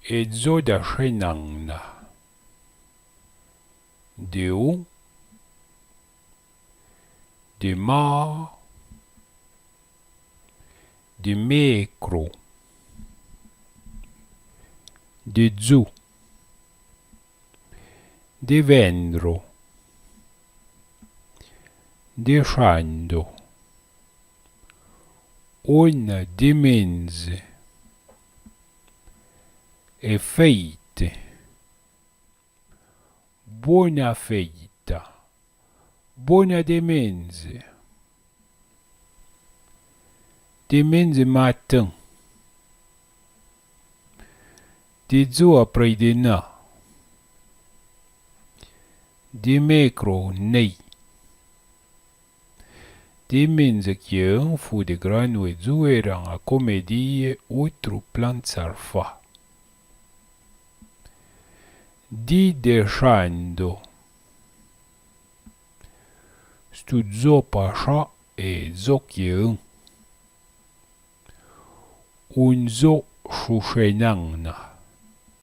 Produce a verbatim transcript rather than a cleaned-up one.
é dzo da Shenangna. Dé ou, dé ma, dé mékro, dé dzo, dé vèndro, dé shando, ona démèndze, é fèite. Bona fèita. Bona démèndze. Démèndze matin. Dé dzo aprì-dénà. Dé mékro nèi. Démèndze kyèun fou dé Granoé dzoéran a komédie outre Plan Tsarfa. Di dé shando. Stou dzo pa sha é dzo kyèun. Oun dzo sou Shenangna.